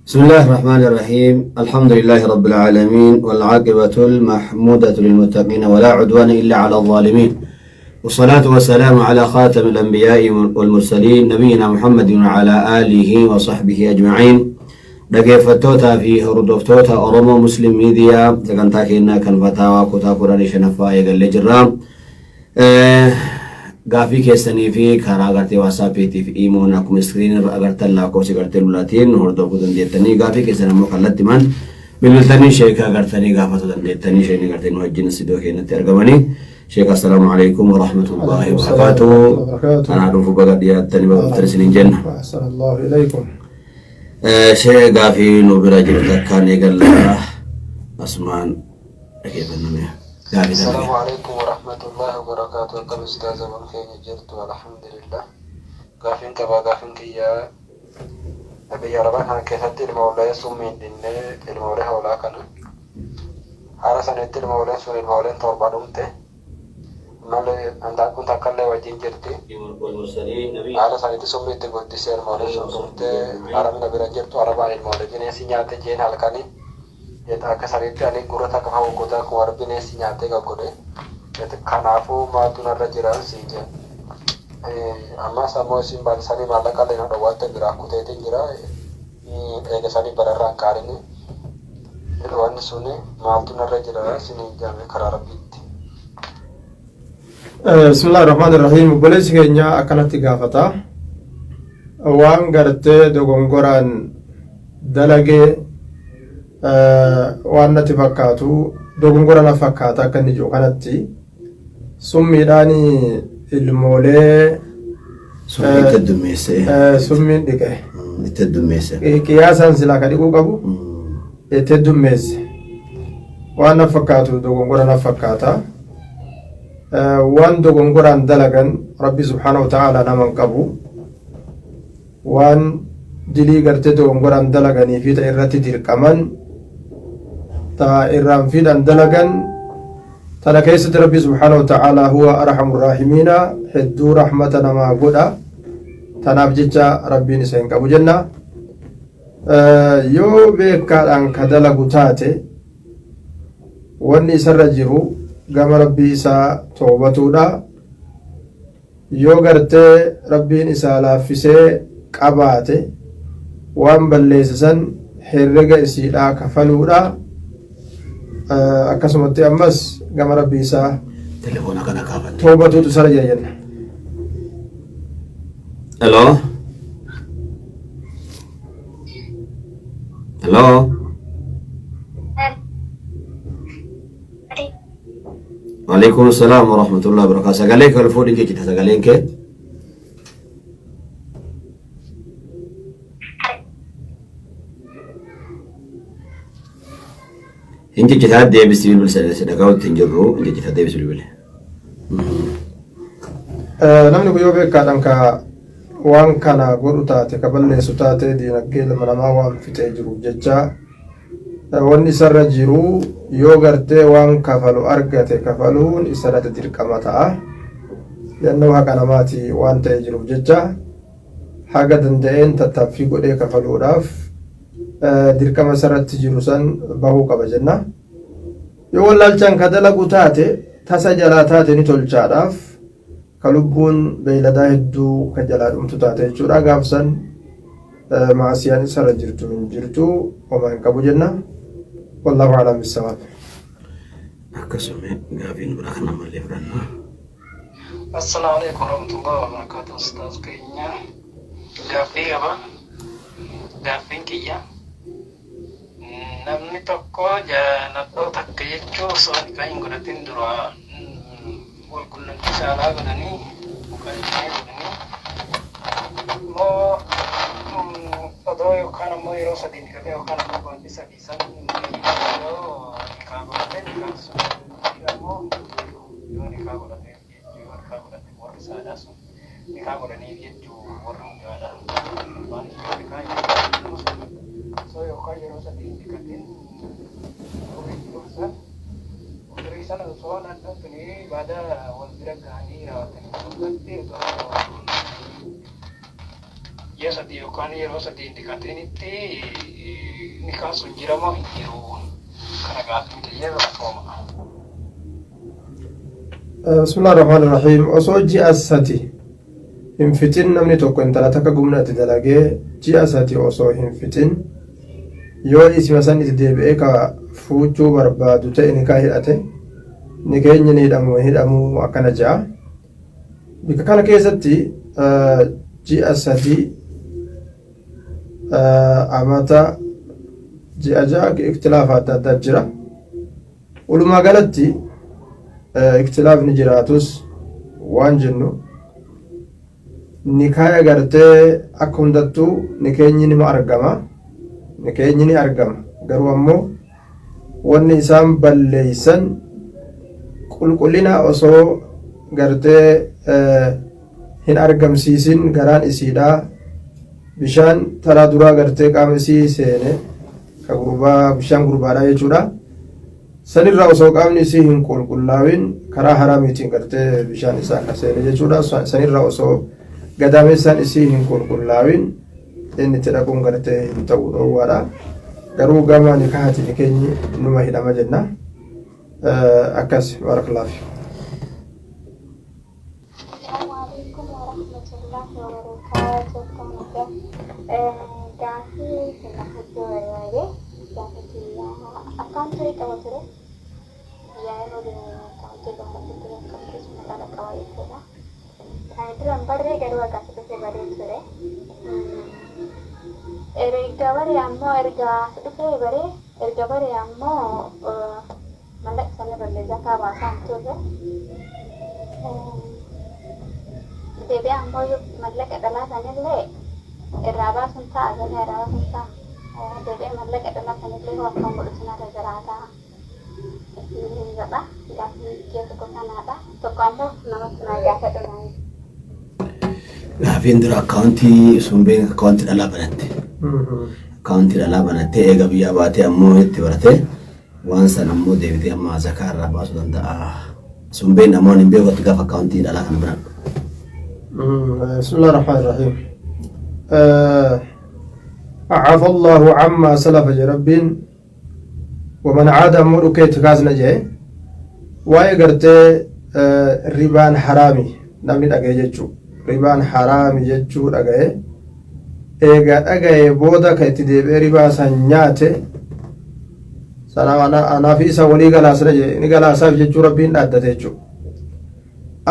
بسم الله الرحمن الرحيم. الحمد لله رب العالمين، والعاقبة المحمودة للمتقين، ولا عدوان إلا على الظالمين، والصلاة والسلام على خاتم الأنبياء والمرسلين، نبينا محمد وعلى آله وصحبه أجمعين. Dhaggeeffattootaa fi hordoftoota Oromoo Muslim Media, sagantaa keenyaa kan fataawaa kutaa 15ffaa eegallee jirra. Gaaffii keessanii fi karaa gartee WhatsAppiitii fi imoon akkuma screen irra agartan lakkoofsi gartee lulaatiin hordofuu dandeettanii, gaaffii keessan ammoo kallattimaan bilbiltanii sheekaa gartanii gaafachuu dandeettanii, sheekni gartee nu wajjin istuudiyoo keenyatti argamanii. Sheek, assalaamu alaikum wa rahmatullahi wa barakaatuh. Anaa dhufu, baga dhiyaattanii, baga dhuftan isiniin jenna. أحسن الله إليكم. Shee, gaafii nu bira jiru takkaan eegallaa, asumaan dhageeffanname gaafii السلام tana. عليكم ورحمة الله وبركاته. Akkam ustaaza keenya jirtu? Alhamdulillah. Gaafiin qabaa, gaafiin kiyyaa biyya arabaa kana keessatti ilma hoolaa summiin dhinnee ilmoolee hoolaa kana haala sanitti ilmooleen sun ilmooleen 7 dhumte malee handaaquun takka illee wajjin jirti. Haala sanitti summii itti guddisee ilmooleen sun dhumte. Arabni bira jirtu arabaan ilmoolee bineensi nyaate jeen halkanii akka sanitti ani gurra takka fa'aa godhaa akkuma warra bineensi nyaatee gaggodhe. Kanaafuu maaltu narra jira siin jedhe. Ammas ammoo isin baatisanii maallaqa illee na dhowwaatte biraa kuteetiin jira. Eega sanii bararraan qaarini. Wanni suni maaltu narra jira siniin jedhame karaa rabbiitti. بسم الله الرحمن الرحيم. Obboleessi keenya akkanatti gaafata. Waan gartee dogongoraan dalagee waan natti fakkaatu, dogongora na fakkaata akka inni jiru kanatti summiidhaan ilmoolee Summii itti heddummeesse. Summiin dhiqe. Itti heddummeesse. Qiyaasaan silaa ka dhiquu qabu itti heddummeesse. Waan na fakkaatu dogongora na fakkaata. Waan dogongoraan dalagan Rabbi سبحانه وتعالى nama hin qabu. Waan dilii gartee dogongoraan dalaganii fi ta irratti dirqaman, ta irraan fiidhan dalagan tana keessatti Rabbi سبحانه وتعالى هو أرحم الراحمين, hedduu rahmata namaa godha. Tanaaf jecha Rabbiin isa hin qabu jenna. Yoo beekaadhaan ka dalagu taate, wanni isarra jiru gama Rabbii isaa toobatuudha. Yoo gartee Rabbiin isaa laaffisee qabaate, waan balleesse san herrega isiidhaa kafaluudha. Akkasumatti ammas gama Rabbii isaa Telefoona kana kaafanne. toobatuutu isarra jira jenna. Hello? Hello? Waalaikum assalam wa rahmatullahi wa barakatuh. Sagalee kee ol fuudhin jechita sagaleen kee. Hin jechita, deebisi bilbil, si dhagahutti hin jirru, hin jechita, deebisi bilbil. Namni kun yoo beekaadhaan ka waan kana godhu taate, ka balleessu taate, diinagdee ilma namaa waan fixee jiruuf jecha, wanni isarra jiru yoo gartee waan kafalu argate kafaluun isarratti dirqama ta'a. Yannoo haqa namaati waan ta'ee jiruuf jecha, haga danda'een tattaaffii godhee kafaluudhaaf dirqama isarratti jiru san bahuu qaba jenna. Yoo wallaalchaan ka dalagu taate, tasa jalaa taate ni tolchaadhaaf, ka lubbuun beeyladaa hedduu ka jalaa dhumtu taate jechuudha. Gaafsan maasiyaan isarra jirtu hin jirtu, homaa hin qabu jenna. والله أعلم بالصواب. Akkasuma gaafiin biraa kana malee fudhanna. السلام عليكم ورحمة الله وبركاته. Ustaaz keenya, gaaffii qaba. Gaaffiin kiyya, namni tokko jaalatoo takka jechuu osoo nikaa hin godhatin dura wal qunnamtii saalaa godhanii mukalchee godhanii immoo odoo yookaan ammoo yeroo sadii niqatee yookaan ammoo baatii 3 san yoo nikaa godhate, nikaan sun ammoo yoo nikaa godhate jechuu, yoo nikaa godhate warri saadaa sun nikaa godhaniif jechuu, warri mucaadha maaliif yoo nikaa yeroo sun osoo yookaan yeroo 3 hin dhiqatin dursan umurii sana osoo naannoon tuni baada wal bira gahanii raawwatanii boodatti, osoo ji'a 3 yookaan yeroo 3 hin dhiqatinitti Nikaan sun jira moo hin jiru? Kana gaaffiin kiyya galatooma. Bismillah ar-Rahmaan ar-Rahiim. Osoo ji'a sadi hin fixin namni tokko intala takka gumna itti dalagee ji'a sadi osoo hin fixin yoo isima san itti deebi'ee ka fuuchuu barbaadu ta'e nikaa hidhate nikeenyi ni hidhamu hin hidhamu akkana ja'a. Bika kana keessatti ji'a sadi amata ji'a ja'a ikhtilaafa adda addaa jira. Walumaa galatti ikhtilaafni jiraatus waan jennu nikaaya gartee akka hundattuu nikeenyi nima argama nikeenyi ni argama garuu ammoo wanni isaan balleeysan qulqullina osoo gartee hin argamsiisin garaan isiidha bishaan taraa duraa gartee qaama isii seene ka gurbaa bishaan gurbaadha jechuudha sanirraa osoo qaamni isii hin qulqullaawin karaa haraamiitiin gartee bishaan isaa ka seene jechuudha sanirraa osoo gadaamessaan isii hin qulqullaawin inni itti dhaquun gartee hin ta'u dhoowwaadha garuu gama nikahaatiin nikeenyi numa hidhama jenna akkas barakallahu fiik. Assalamu alaikum warahmatullahi wabarakatuh. Akkam nagaa. Gaaffii isin gaafachuu barbaade. Gaaffii kiyya akkaan ture qaba ture. Biyyaa yeroo deemu akkaawuntii gaafachuu ture akkaawuntii sun maqaa qaba jechuudha. Ani dura hin barree garuu akka as dhufe baree ture. Erga baree ammoo erga as dhufee baree erga baree ammoo Mallaqa sana irrallee zakaa baasaa hin turre. Deebi'ee ammoo mallaqa dhalaa sanillee irraa baasuun ta'a zakaa irraa baasuun ta'a. Deebi'ee mallaqa dhalaa sanillee hoo akkam godhutu narra jiraata. Isin jedha gaaffiin kiyya tokko kanaadha. Tokko ammoo namatti naa gaafadhu naan. Gaafiin dura akkaawuntii sun beek akkaawuntii dhalaa banatte. Akkaawuntii dhalaa banattee eega biyyaa baatee ammoo itti baratee Waan san ammoo deebitee amma zakaa irraa baasuu danda'a. Sun beekna ammoo ani hin beeku ati gaafa akkaawuntii dhalaa kana banadhu. بسم الله الرحمن الرحيم عفى الله عما سلف جرب ومن عاد أمو ركيت كاسنا جاي waa'ee gartee ribaan haraami namni dhagaye jechuu ribaan haraami jechuu dhagaye eega dhagaye booda ka itti deebi'ee ribaa san nyaate sana anaa fi isa walii galaasna jee ni galaasaaf jechuu rabbiin dhaaddate jechuu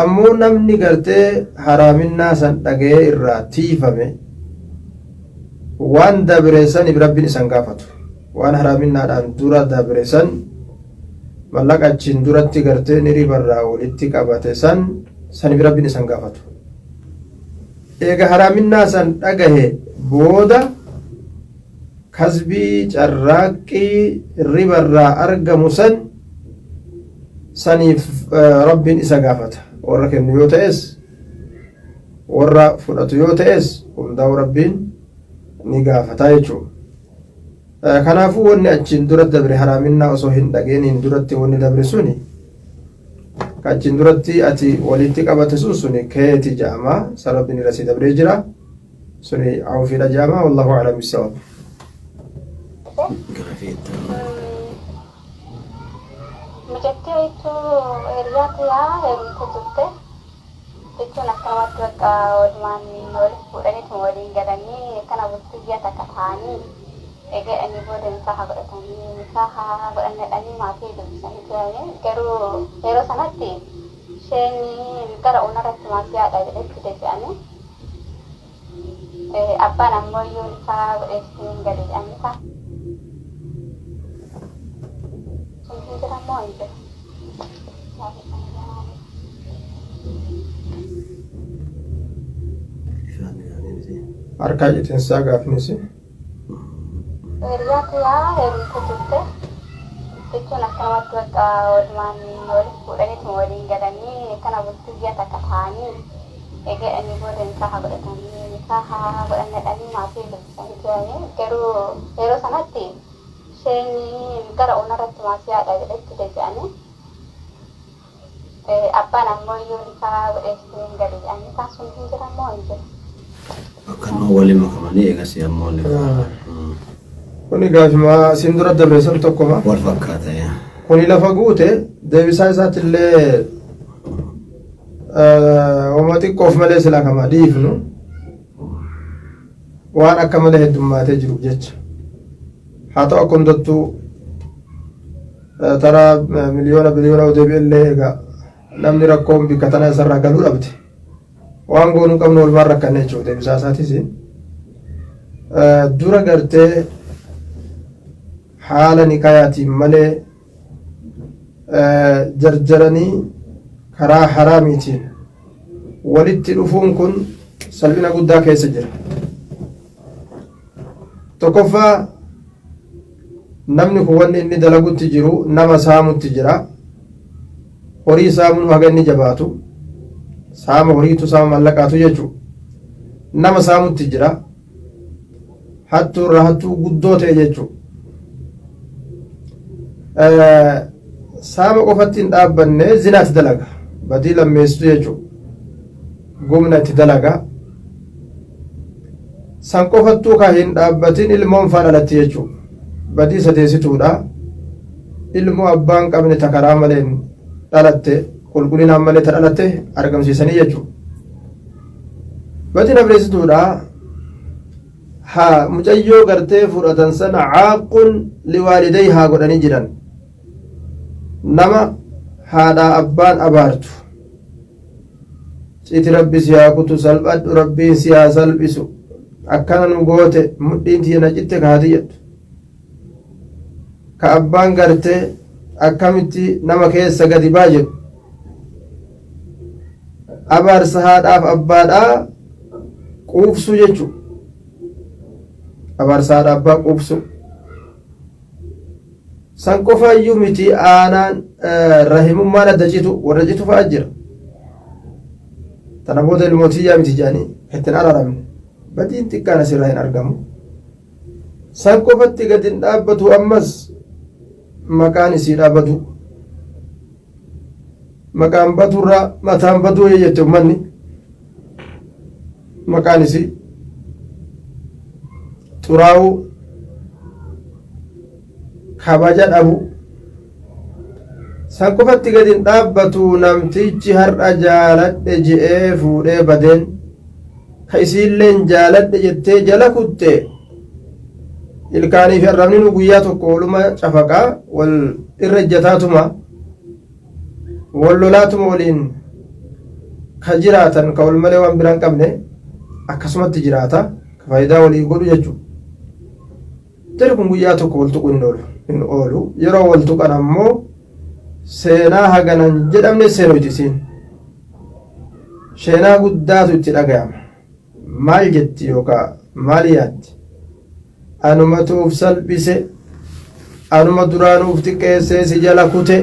ammoo namni gartee haraaminnaa san dhagayee irraa tiifame waan dabre saniif rabbiin isan gaafatu waan haraaminnaadhaan dura dabre san mallaqa achiin duratti gartee ni ribarraa walitti qabate san saniif rabbiin isan gaafatu eega haraaminnaa san dhagahe booda kasbii carraaqqii ribarraa argamu san saniif rabbiin isa gaafata warra kennu yoo ta'es warra fudhatu yoo ta'es hundaa'u rabbiin ni gaafata jechuudha. Kanaafuu wanni achiin dura dabre haraaminnaa osoo hin dhageeniin duratti wanni dabre suni ka achiin duratti ati walitti qabate sun suni keeti jedhama san rabbiin irra si dabree jira. Suni awfiidha jedhama wallahu a'lam bissawab. Gaafii itti aanu. Mucattii wayiitu hiriyaa tiyaa heerumte turte. Jechuun akkanumatti bakka walumaan walitti fuudhaniituma waliin galanii akkana bultii ji'a takka taa'anii eega jedhanii booda nikaaha godhatanii nikaaha godhanne jedhanii maatii dubbisanii turanii garuu yeroo sanatti isheen gara unarratti maasiyaadha jedhetti deebi'anii Abbaan ammoo iyyuu nikaa godhee hin gale jedhan nikaa sun hin jira moo hin jiru? Harkaa citinsaa gaafnisi. Hiriyaa tiyaa heerumte turte jechuun akkanumatti bakka walumaan walitti fuudhaniituma waliin galanii akkana bultii ji'a takka taa'anii eega jedhanii booda nikaaha godhatanii nikaaha godhanne jedhanii maatii dubbisanii turanii garuu yeroo sanatti isheen gara unarratti maasiyaadha jedhetti deebi'anii abbaan ammoo iyyuu nikaa godhee hin gale jedhan nikaan sun hin jira moo hin jiru? Akkanuma waliin makamanii eegasii ammoo nikaa. Kuni gaafima isin dura dabre san tokkoma. Wal fakkaata. Kuni lafa guute deebisaa isaatiillee wama xiqqoof malee silaa kama dhiifnu waan akka malee heddummaatee jiruuf jecha. Haa ta'u akka hundattuu taraa miliyoona biliyoona deebi'ellee egaa namni rakkoon bikka tana isarraa galuu dhabde. Waan goonuu qabnu walumaan rakkanne jechuudha deebisaa isaatis. Dura gartee haala nikayaatiin malee jarjaranii karaa haraamiitiin walitti dhufuun kun salphina guddaa keessa jira. Tokkoffaa, namni kun wanni inni dalagutti jiru nama saamutti jira. Horii saamuun haga inni jabaatu saama horiitu saama mallaqaatu jechuudha. Nama saamutti jira. Hattuu irraa hattuu guddoo ta'e jechuudha. Saama qofatti hin dhaabbanne, zinaatti dalaga. Badii lammeessitu jechuudha. Gumna itti dalaga. San qofattuu ka hin dhaabbatin ilmoon faa dhalatti jechuudha. Badii sadeessituudha. Ilmoo abbaan qabne ta karaa maleen dhalatte, qulqullinaan malee ta dhalatte argamsiisanii jechuudha. Badiin afreessituudha. Haa mucayyoo gartee fudhatan sana caaqun liwaalidayhaa godhanii jiran. Nama haadhaa abbaan abaartu. Citi rabbi si haa kutu, salphadhu, rabbiin si haa salphisu. Akkana nu goote, mudhiin tiyya na citte kaati jettu. Ka abbaan gartee akkamitti nama keessa gadi baa jedhu. Abaarsa haadhaaf abbaadhaa quubsuu jechuudha. Abaarsa haadha abbaa quubsuu. San qofaayyuu miti, aanaan rahimummaan adda citu warra citu fa'aa jira. Tana booda ilmootiyyaa miti jedhanii ittiin araaramne. Badiin xiqqaan asirraa hin argamu. San qofatti gadi hin dhaabbatu, ammas maqaan isii dhaabbatu. Maqaan baduurraa mataan baduu jette ummanni. Maqaan isii xuraa'uu, kabaja dhabu. San qofatti gadi hin dhaabbatu, namtichi har'a jaaladhe je'ee fuudhee badeen ka isiilleen jaaladhe jettee jala kutte ilkaanii fi arrabni nu guyyaa tokko waluma cafaqaa, wal irra ejjataatuma, wal lolaatuma waliin ka jiraatan, ka wal malee waan biraan qabne akkasumatti jiraata, ka faayidaa walii godhu jechuudha. Jarri kun guyyaa tokko wal tuquu hin oolu. Hin oolu. Yeroo wal tuqan ammoo seenaa haganan jedhamne seenuuti isiin. Seenaa guddaatu itti dhagayama. Maal jetti yookaan maal yaaddi? Anumatu uf salphise, anuma duraan uf xiqqeessee si jala kute.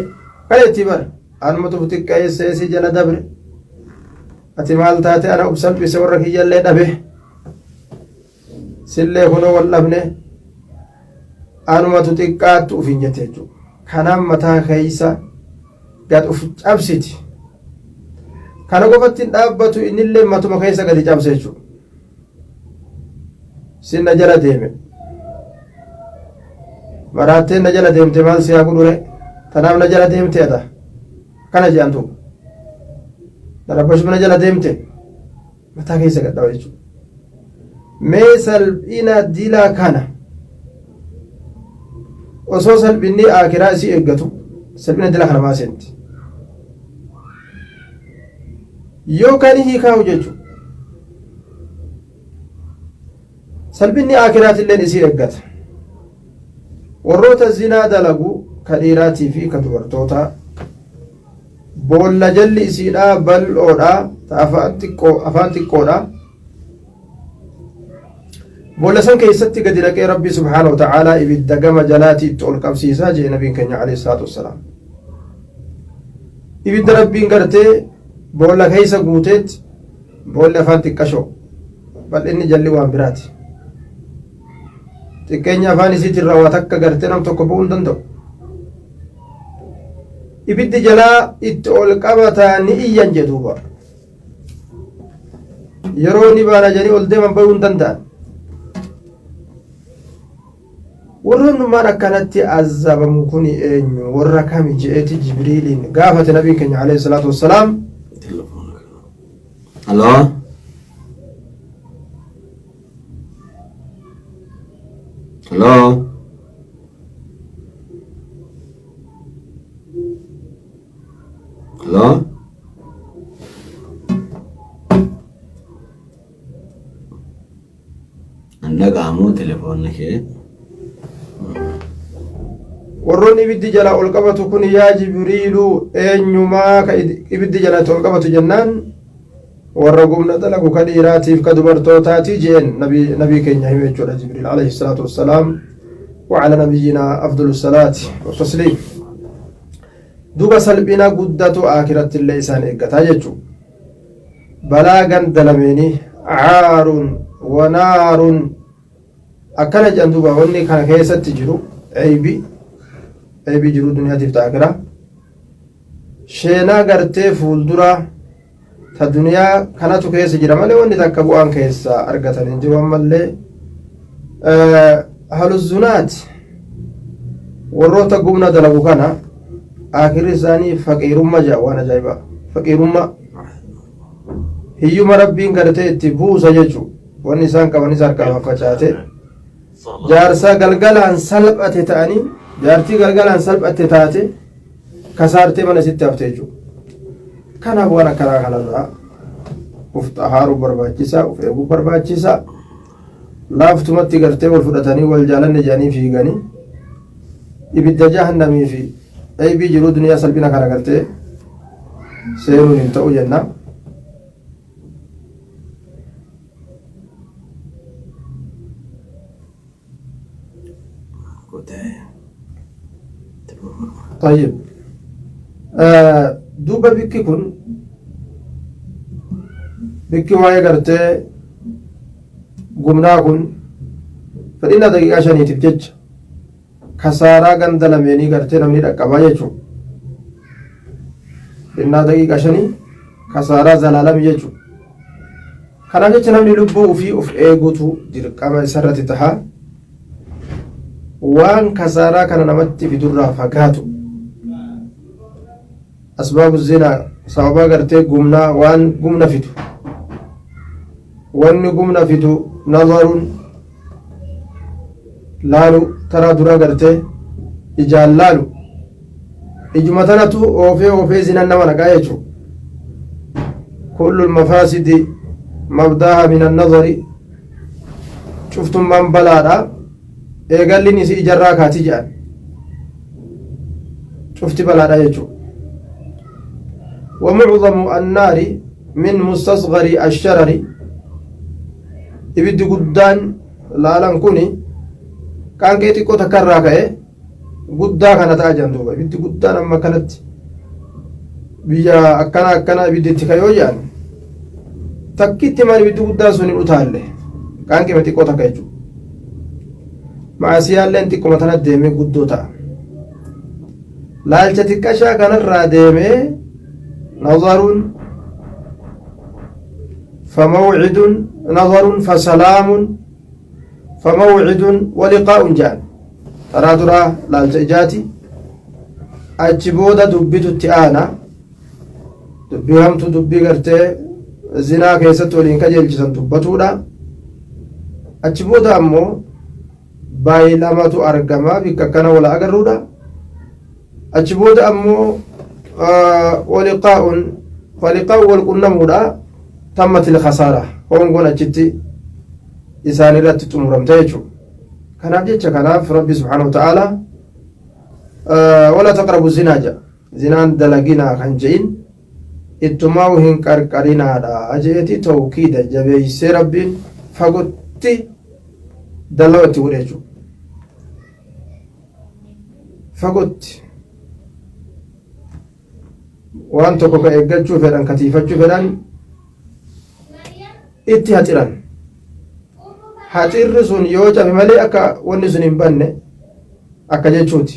Kana jetti bara. Anumatu uf xiqqeessee si jala dabre. Ati maal taate? Ana uf salphise, warra kiyyallee dhabe. Sillee kunoo wal dhabne, anumatu xiqqaattu uf hin jette jechuudha. Kanaan mataa keessa gad uf cabsiti. Kana qofatti hin dhaabbatu, innillee matuma keessa gadi cabse jechuudha. Sin na jala deeme. Maraatteen na jala deemte, maal si haa godhure? Tanaaf na jala deemte ata. Kana jedhantu. Darabbashuma na jala deemte. Mataa keessa gad dhaba jechuudha. Mee salphina dilaa kana osoo salphinni akiraa isii eeggatu, salphina dila kana maa seenti? Yookaan hiikaa'u jechuudha. Salphinni akiraatilleen isii eeggata. Warroota zinaa dalagu, ka dhiiraatii fi ka dubartootaa, boolla jalli isiidhaa bal'oodha, ta afaan xiqqoo, afaan xiqqoodha. Boolla san keessatti gadi naqee Rabbi subhaanahu wa ta'aalaa ibidda gama jalaatii itti ol qabsiisaa jee nabiin keenya alayhi salaatu wassalaam. Ibidda Rabbiin gartee boolla keessa guuteetti, boolli afaan xiqqashoo, bal'inni jalli waan biraati. Xiqqeenya afaan isiitirraa waa takka gartee nam tokko bu'uu hin danda'u. Ibiddi jalaa itti ol qabataa ni iyyan jedhuuba. Yeroo ni baana jedhanii ol deeman bahuu hin danda'an. Warroonnummaan akkanatti azabamu kun eenyu, warra kami je'eeti Jibriiliin gaafate nabiin keenya alayhi salaatu wassalaam. Halo? Halo? Halo? Hin dhaga'amu telefoonni kee. Warroonni ibiddi jalaa ol qabatu kun yaa Jibriilu eenyumaa ka ibiddi jalatti ol qabatu jennaan, warra gumna dalagu ka dhiiraatiif ka dubartootaatii jeen nabii keenya hime jechuudha Jibriil alayhi salaatu wassalaam. وعلى نبينا أفضل الصلاة والتسليم. Duba salphina guddatu aakiratti illee isaan eeggataa jechuu, balaa ganda lameeni, caarun wanaarun akkana jedhan. Duba wanni kana keessatti jiru eybi eybi jiru duniyaatiif ta akiraa sheenaa gartee fuuldura ta duniyaa kanatu keessa jira malee wanni takka bu'aan keessa argatan hin jiru. Ammallee haluzunaat, warroota gumna dalagu kana akirri isaanii faqiirumma jedha. Waan ajaa'ibaa, faqiirumma, hiyyuma Rabbiin gartee itti buusa jechu. Wanni isaan qabanis harkaa faffacaate, jaarsaa galgalaan salphate ta'anii, jaartii galgalaan salphate taate kasaartee mana sitti hafte jechuudha. Kanaaf waan akkanaa kanarraa uf xahaaruu barbaachisaa, uf eeguu barbaachisaa. Laaftumatti gartee wal fudhatanii wal jaalanne jedhanii fiiganii ibidda jahannamii fi eybii jiruu duniyaa salphina kana gartee seenuun hin ta'u jenna. طيب، duuba bikki kun bikki waa'ee gartee gumnaa kun fedhina daqiiqaa 5tiif jecha kasaaraa ganda lameenii gartee namni dhaqqabaa jechuudha. Fedhinnaa daqiiqaa 5 kasaaraa zalaalami jechuudha. Kanaaf jecha namni lubbuu ofii of eeguutu dirqama isarratti taha. Waan kasaaraa kana namatti fidurraa fagaatu. Asbaabu zinaa, sababa gartee gumnaa, waan gumna fidu. Wanni gumna fidu nazaruun laalu, taraa dura gartee ijaan laalu, ijuma tanatu oofee oofee zinan nama naqaa jechuudha. كل المفاسد مبداها من النظر, cuftummaan balaadha eegalliin isii ijarraa kaati jedhan. Cufti balaadha jechuudha. ومعظم النار من مستصغر الشرر, ibiddi guddaan laalan kuni qaanqee xiqqoo takka irraa ka'e guddaa kana ta'a jedhan. Duuba ibiddi guddaan amma kanatti biyya akkana akkana ibiddi itti ka'ee jedhan, takkitti maal ibiddi guddaan sun hin utaalle, qaanqee xiqqoo takka jechuudha. Maasiyaalleen xiqquma tana deemee guddoo ta'a. Laalcha xiqqashaa kanarraa deemee نظر فموعد، نظر فسلام فموعد ولقاء جان. Taraa duraa laalcha ijaati, achi booda dubbitu itti aana, dubbii hamtu, dubbii gartee zinaa keessatti waliin qajeelchisan dubbatuudha. Achi booda ammoo baay'ee argama, bikka akkana wala agarruudha. Achi booda ammoo ولقاء فلقاء wal qunnamuudha. تمت الخسارة, hongoon achitti isaan irratti xumuramte jechuudha. Kanaaf jecha kanaaf Rabbi سبحانه وتعالى ولا تقربوا الزنا jedha. Zinaan dalaginaa kan je'in ittumaa hin qarqarinaadha jeeti, tawkiida jabeeysee Rabbiin fagotti dalloo itti godhe jechuudha. Fagotti waan tokko ka eeggachuu fedhan, katiifachuu fedhan, itti haxiran. Haxirri sun yoo cabe malee akka wanni sun hin banne akka jechuuti.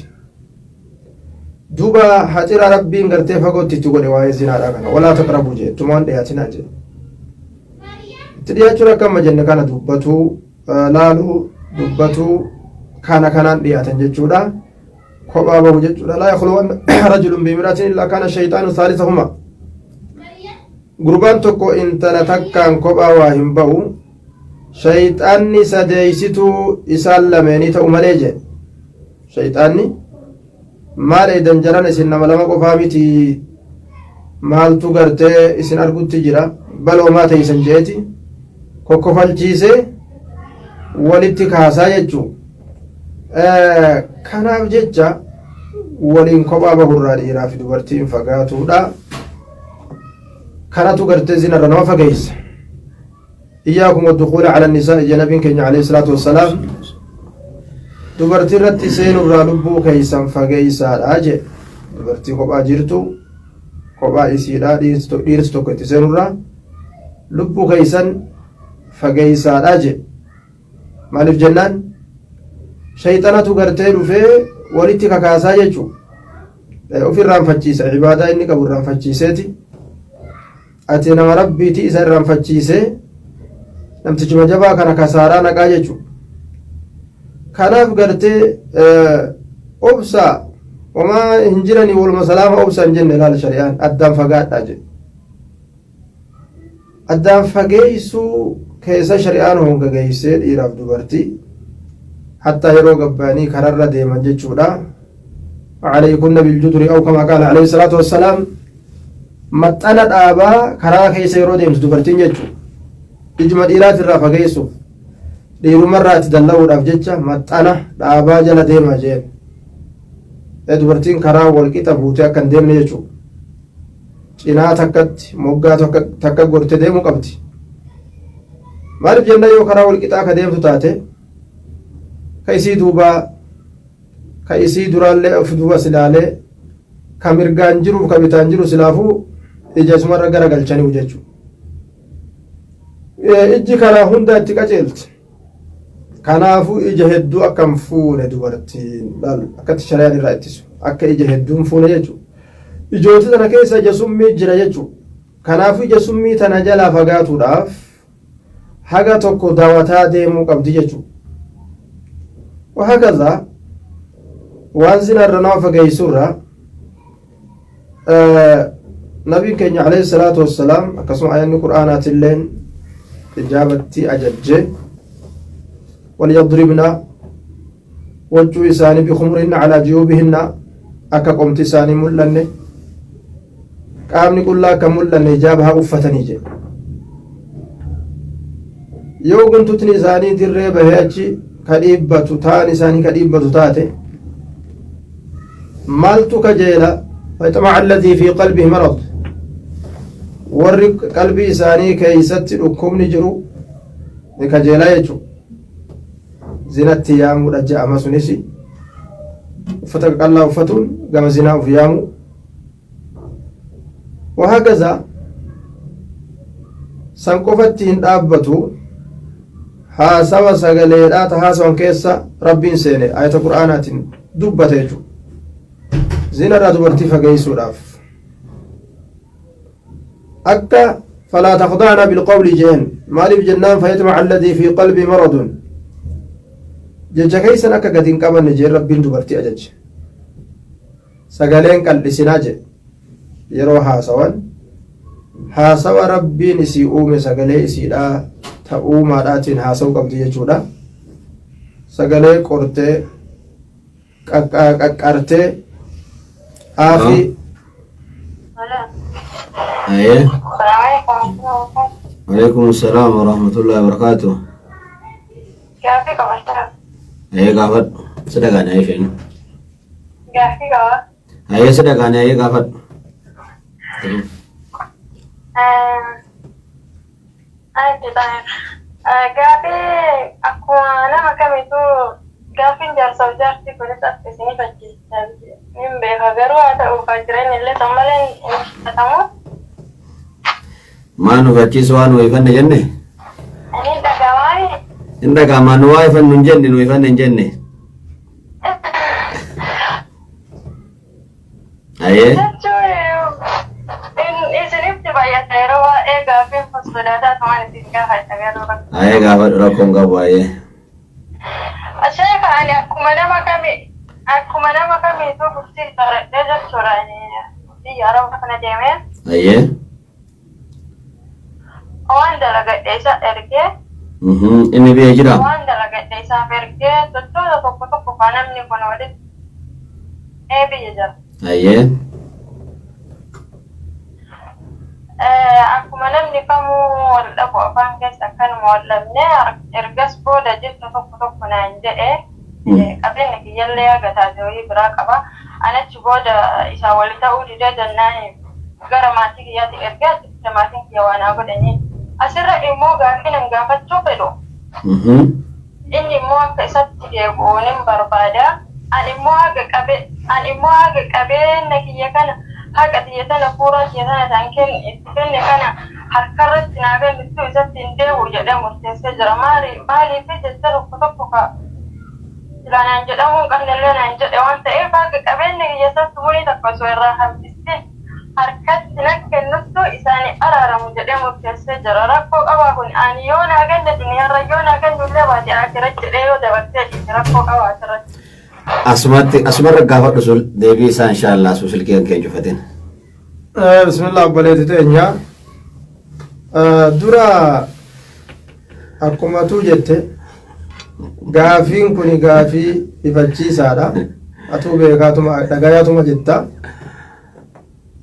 Duuba haxira Rabbiin gartee fagootti itti godhe waa'ee zinaadha kana. ولا تقربوا jee, ittumaan dhiyaatinaa jee. Itti dhiyaachuun akka amma jenne kana dubbatuu, laaluu, dubbatuu. Kana kanaan dhiyaatan jechuudha. Kophaa bahu jechuudha. Laa yakhluwanna rajulun biimra'atin illaa kaana shayxaanu saalisahuma. Gurbaan tokko intala takkaan kophaa waa hin ba'u. Shayxaanni sadeeysituu isaan lameenii ta'u malee jedhe. Shayxaanni maal eeydan jaran isin nama lama qofaa miti maaltu gartee isin argutti jira baloo maa teeysan jeeti kokkofalchiisee walitti kaasaa jechuu kanaaf jecha waliin kophaa bahurraa dhiiraa fi dubartiin fagaatuudha kanatu gartee zinarra nama fageessa iyyaakum waddukuula cala nisaa'i jee nabiin keenya alayhi salaatu wassalaam dubartii irratti seenurraa lubbuu keeysan fageeysaadha jee dubartii kophaa jirtu kophaa isiidha dhiirsi tokko itti seenurraa lubbuu keeysan fageeysaadha jee maaliif jennaan shayxanatu gartee dhufee walitti kakaasaa jechuu of irraanfachiisa ibaadaa inni qabu irraanfachiiseeti ati nama rabbiiti isa irraanfachiisee namtichuma jabaa kana kasaaraa naqaa jechu kanaaf gartee obsa homaa hin jiranii waluma salaama obsa hin jenne laala shari'aan addaan fagaadhaa jedhe addaan fageeysuu keessa shari'aan honga geeysee dhiiraaf dubartii hattaa yeroo gabbaanii kararra deeman jechuudha alaykunna biljuduri aw kamaa qaala alayhi salaatu wassalaam Maxxana dhaabaa karaa keessa yeroo deemtu dubartiin jechuun ijuma dhiiraatirraa fageessuuf dhiirumarraa itti dalla'uudhaaf jecha maxxana dhaabaa jala deemaa jeen. Dubartiin karaa walqixa buutee akka hin deemne jechuudha. Cinaa takkatti moggaa takka gortee deemuu qabdi. Maaliif jenna yoo karaa walqixaa akka deemtu taate ka isii duubaa ka isii duraallee of duuba silaalee ka mirgaan jiruuf ka bitaan jiru silaafuu ija isumarra gara galchaniiru jechuudha. Ijji karaa hunda itti qaceelti. Kanaafuu ija hedduu akka hin fuune dubartiin laal akkatti shari'aan irraa ittisu akka ija hedduu hin fuune jechuudha. Ijoota tana keessa ija summii jira jechuudha. Kanaafuu ija summii tana jalaa fagaatuudhaaf haga tokko dawataa deemuu qabdi jechuudha. Wahakaza waan zinaarra nama fageessurra nabiin keenya alayhi salaatu wassalaam akkasuma ayanni qur'aanaatilleen hijaabatti ajajje walyadribna waccuu isaanii bikhumurihinna calaa juyuubihinna akka qomti isaanii mul'anne qaamni qullaa akka mul'anne hijaaba haa uffatanii jedhe yoo guntutni isaanii dirree bahee achi ka dhiibbatu taan isaanii ka dhiibbatu taate maaltu kajeela faxamaca alladii fi qalbihi marad warri qalbii isaanii keeysatti dhukkubni jiru ni kajeelaa jechu zinatti yaamuudha je'ama sunis uffata qaqallaa uffatuun gama zinaa uf yaamu wahakaza san qofatti hin dhaabbatu haasawa sagaleedhaa ta haasawan keessa rabbiin seene ayata qur'aanaatiin dubbate jechuudha zinarraa dubartii fageessuudhaaf akka falaa takhda'na bilqawli jeen maaliif jennaan fayaxmaca alladii fi qalbii maradun jecha keessan akka gadi hin qabanne jeen rabbiin dubartii ajaje sagaleen qal'isinaa jedhe yeroo haasawan haasawa rabbiin isii uume sagalee isiidhaa ta uumaadhaatiin haasa'uu qabdi jechuudha sagalee qortee qaqqartee aafii Aye. Alaikum salam wa rahmatullahi wa barakatuh. Gaaffii qaba jira. Aye gaafadhu. Si dhagaane aye isheen. Gaaffii qaba. Aye si dhagaane aye gaafadhu. Gaaffii akkuma nama kamiituu gaaffiin jaarsaaf jaartii kunis akka isinii fachiisa nin beeka garuu haa ta'u kaa jireenya illee san malee hin fudhatamu. Maa nu fachiisu waa nu ifanne jenne? Inni dhaga'amaani. Hin dhaga'amaa nu waa ifannu hin jenne nu ifanne hin jenne. Ayee. Jechuun isinitti baay'ata yeroo baay'ee gaaffiin kun sodaataa tumaan isin gaafadha garuu. Ayee gaafadhu rakkoon qabu ayee. Sheeka ani akkuma nama kami akkuma nama kamiituu bultii ijaaradhee jechuudha ani biyya araba kana deemee Ayyee. waan dalagadhe isa ergee Inni biyya jira. waan dalagadhe isaaf ergee jechoota tokko tokko faa namni kun walitti ee biyya jira. Ayyee. Akkuma namni kamuu wal dhabu afaan keessa akkanuma wal dhabne ergas booda jecha tokko tokko naan jedhe qabeenya kiyyallee haga taate wayii biraa qaba. Anachi booda isaa wali ta'uu didee jennaan gara maatii kiyyaatti ergee achitti maatiin kiyya waa naa godhanii. Asirra immoo gaaffii nan gaafachuu fedhu. Inni immoo akka isatti deebi'u nin barbaada. Ani immoo haga qabe ani immoo haga qabeenya kiyya kana haqa tiyya tana fuuraa kiyya tana tan kenne itti kenne kana harkarratti naa kennittu isatti hin deebi'u jedhee murteessee jira. Maali maaliif jecha tokko tokko ka silaa naan jedhamuu hin qabnellee naan jedhe waan ta'eef haga qabeenya kiyya isatti bunii takka osoo irraa hambistin harkatti nan kennuttu isaanii araaramu jedhee murteessee jira. Rakkoo qabaa kun ani yoo naa kenne duniyaarra yoo naa kennullee baate akira jedhee yoo dabarsee dhiise rakkoo qabaa asirratti. Asumatti asumarra gaafadhu sul deebii isaa inshaallah asuu silkii kan keenya cufatin. Bismillah obboleetti teenya. Dura akkuma atuu jette gaafiin kun gaafii ifachiisaadha. Atuu beekaatuma dhagayaatuma jetta.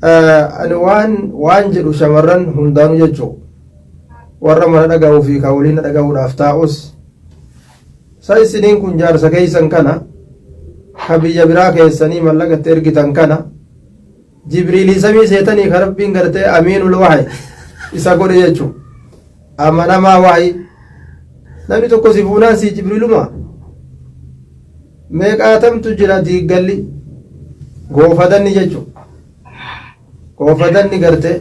Ani waan waan jedhu shamarran hundaanuu jechuu warra mana dhaga'uu fi kan waliin dhaga'uudhaaf taa'us sa isiniin kun jaarsa keessan kana ka biyya biraa keessanii mallaqa itti ergitan kana jibriilii samii seetanii ka rabbiin gartee amiinul wahay isa godhe jechuu amanamaa wahay namni tokko si fuunaan si jibriiluma meeqaatamtu jira diiggalli goofadanni jechu goofadanni gartee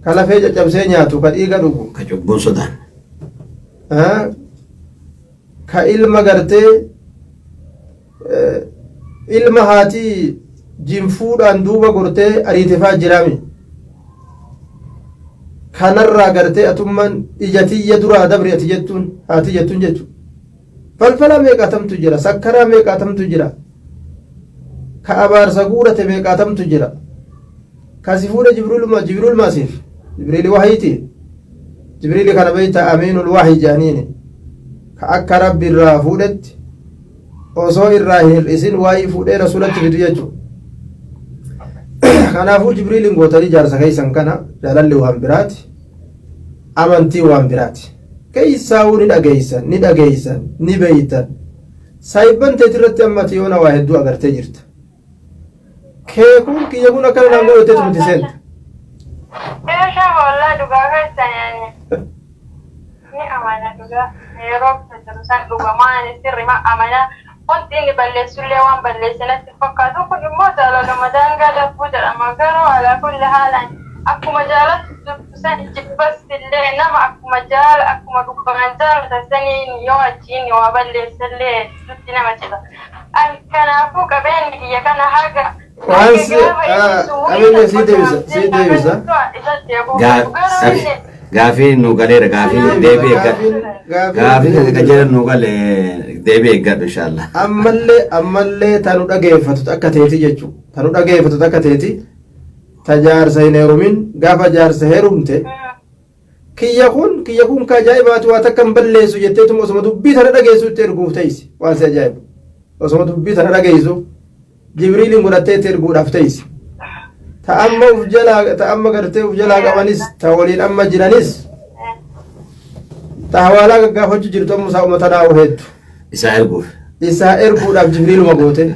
ka lafee caccabsee nyaatu ka dhiiga dhugu Ka cubbuun sodaan. Ka ilma gartee ilma haatii jinfuudhaan duuba gortee ariitefaa jiraami kanarraa gartee atummaan ija tiyya duraa dabri ati jettuun haati jettuun jechu Falfala meeqaatamtu jira, sakkaraa meeqaatamtu jira, ka abaarsa guurate meeqaatamtu jira. Ka si fuudhe Jibriiluma Jibriiluma siif. Jibriili wahiiti. Jibriili kana beekta amiinul wahi jedhaniini. Ka akka rabbi irraa fuudhetti osoo irraa hin hir'isin waa'ii fuudhee rasuulatti fidu jechuudha. Kanaafuu Jibriiliin gootanii jaarsa keessan kana jaalalli waan biraati. Amantiin waan biraati. Keeysaawuu ni dhageeysan, ni dhageeysan, ni beeytan. Saahibban teetirratti amma ati yoona waa hedduu agartee jirta. Kee kun kiyya kun akkana naan godhu jetteetu miti seenta. Meeshaa wallaa dhugaa keessan ani ni amana dhugaa yeroo jiru san dhugamaa ani sirrima amana wanti inni balleessullee waan balleesse natti hin fakkaatu kun immoo jaalaluma daangaa darbuu jedhama garuu alaa kulli haalaan akkuma jaalattu san jibbas illee nama akkuma jaala akkuma dhugaan jaalatan saniin yoo achi inni waa balleessellee dutti nama cita. An kanaafuu qabeenya kiyya kana haga Waan si qabeenya sii deebisa sii deebisa. Gaafii nu galeera gaafii deebii eeggadhu. Gaafii kan qajeelan nu gale deebii eeggadhu inshallah. Ammallee ammallee tanu dhageeffatu akka teeti jechuudha. Tanu dhageeffatu akka teeti. Ta jaarsa hin heerumin gaafa jaarsa heerumte kiyya kun kiyya kun ka ajaa'ibaati waa takka hin balleessu jetteetuma osoma dubbii tana dhageessu itti erguuf teessi waan si ajaa'ibu osoma dubbii tana dhageessu jibriiliin godhattee itti erguudhaaf teessi ta amma uf jalaa ta amma gartee uf jalaa qabanis ta waliin amma jiranis ta hawaalaa gaggaafachuu jirtu amma isaa uummata naa'u hedduu Isaa erguuf. Isaa erguudhaaf jibriiluma goote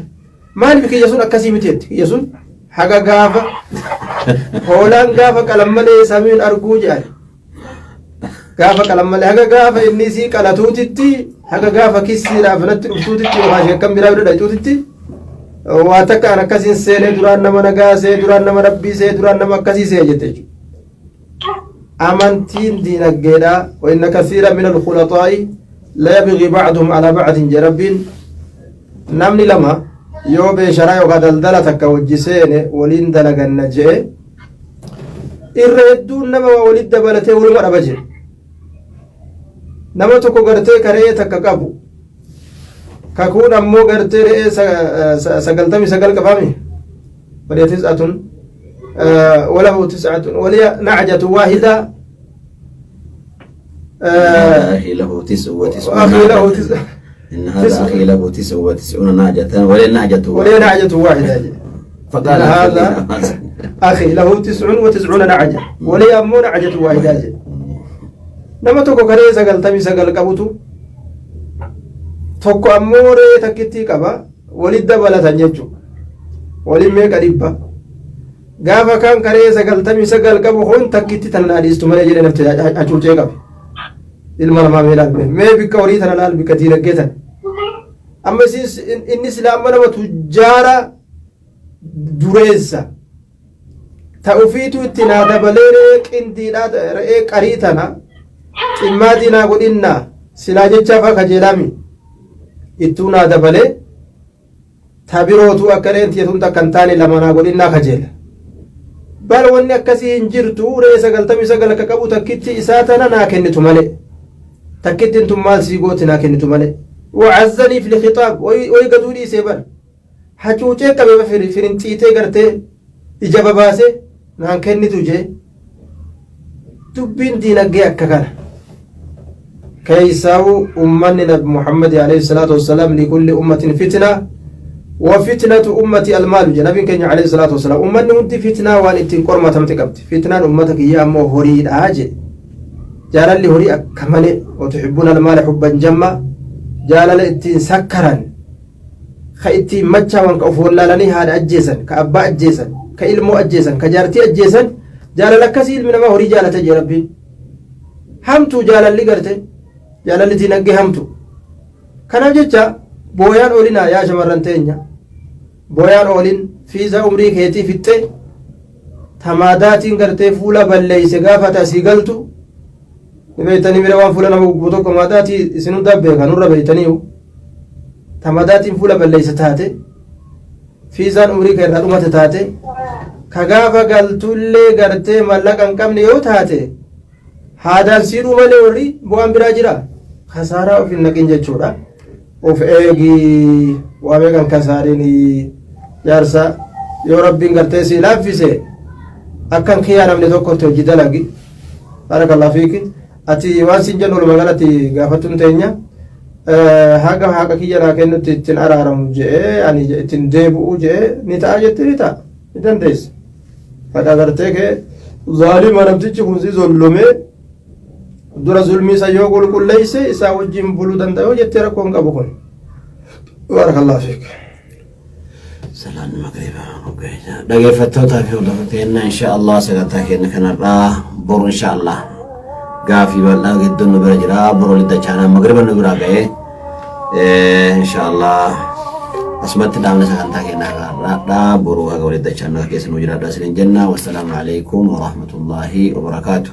Maaliif kiyya sun akkasii miti jetti. Kiyya sun haga gaafa hoolaan gaafa qalan malee samiin arguu jedhan. Gaafa qalan malee haga gaafa inni isii qalatuutitti haga gaafa kissiidhaaf natti dhuftuutitti yookaan sheekkan biraa bira dhaqxuutitti waa takka an akkasiin seenee duraan nama nagaa see duraan nama rabbii see duraan nama akkasii see jette jechuudha. Amantiin diinaggeedha. Wa inna kasiira min al-khulaxaa'i la yabghi ba'duhum ala ba'din jedhe rabbiin. Namni lama yoo beesharaa yookaan daldala takka wajji seene waliin dalaganna je'e irra hedduun nama waa walitti dabalatee waluma dhaba jedhe. Nama tokko gartee karee takka qabu Kakuun ammoo gartee re'ee 99 qabaami. Waliya tis'atun walahu tis'atun waliya nacjatu waahida. أخي له تسع وتسعون أخي له نعجة. تسع إن هذا أخي له 99 نعجة ولي نعجة ولي نعجة واحدة. فقال إن هذا أخي له 99 نعجة ولي أمو نعجة واحدة. Nama tokko karee 99 qabutu tokko ammoo re'ee takkittii qaba, walit dabalatan jechuudha. Waliin meeqa? 100. Gaafa kaan karee 99 qabu kun takkitti tana naa dhiistu malee jedhe nafti hacuucee qabe. Ilma namaa mee laal, mee bikka horii tana laal, bikka diinagdee tana. Amma inni sila amma nama tujjaara dureessa ta ufiitu itti naa dabalee re'ee qindiidhaa, re'ee qarii tana ximmaatii naa godhinnaa silaa jechaaf kajeelaami ittuu naa dabalee ta birootu akka re'een tiyya takka hin taane lama naa godhinnaa kajeela. Bal wanni akkasii hin jirtu, re'ee 99 akka qabu takkitti isaa tana naa kennitu malee, takkittiin tun maal sii gooti, naa kennitu malee. وعزني في الخطاب way gaduu dhiisee bar hacuucee qabee firinxiitee gartee ija babaasee naan kennitu jee. Dubbiin diinagdee akka kana keeysaa'u ummanni nabi Muhammad عليه الصلاة والسلام لكل أمة فتنة وفتنة أمتي المال je nabiin keenya عليه الصلاة والسلام. Ummanni hundi fitnaa waan ittiin qormatamte qabdi, fitnaan ummata kiyya ammoo horiidha je. Jaalalli horii akka malee, وتحبون المال حبا جما, jaalala ittiin sakkaran, ka ittiin machaawan, ka of wallaalanii haadha ajjeesan, ka abbaa ajjeesan, ka ilmoo ajjeesan, ka jaartii ajjeesan, jaalala akkasii ilmi namaa horii jaalata jee Rabbiin. Hamtuu jaalalli garte, jaalalli diinagdee hamtu. Kanaaf jecha booyaan oolinaa yaa shamarran teenya, booyaan oolin. Fiiza umrii keetii fixxe tamaadaatiin gartee fuula balleeyse gaafa asii galtu ni beeytanii bira waan fuula nama gubbu tokko maadaatii isin hundaa beeka nurra beeytaniiyu tamadaatiin fuula balleeyse taate, fiizaan umrii kee irraa dhumate taate, ka gaafa galtullee gartee mallaqa hin qabne yoo taate, haadaan siidhuu malee warri bu'aan biraa jira? Kasaaraa of hin naqin jechuudha. Of eegii, waa meeqan kasaarinii. Jaarsa yoo Rabbiin gartee si laaffise akkan kiyyaa namni tokkotti hojii dalagi. بارك الله فيك. Ati waan sin jennu walumaa galatti gaafattuun teenya haga haqa kiyya naa kennutti ittiin araaramu je'ee ani ittiin deebi'u je'ee ni ta'a jette, ni ta'a, ni dandeessa. Haqa gartee kee zaalima namtichi kun si zollomee dura zulmii isa yoo qulqulleeyse isaa wajjin buluu danda'a yoo jettee rakkoo hin qabu kun. بارك الله فيك. Salaanni magriibaa dhaggeeffattootaa fi hordoftoota keenya, insha Allah sagantaa keenya kanarraa boru insha Allah gaafii bal'aa gidduun nu bira jira. Boru lidda chaanaa magriiba nu bira ga'ee insha Allah asumatti dhaabne sagantaa keenya kanarraa. Boru haga walitti chaanaa keessa nu jiraadha isinin jenna. والسلام عليكم ورحمة الله وبركاته.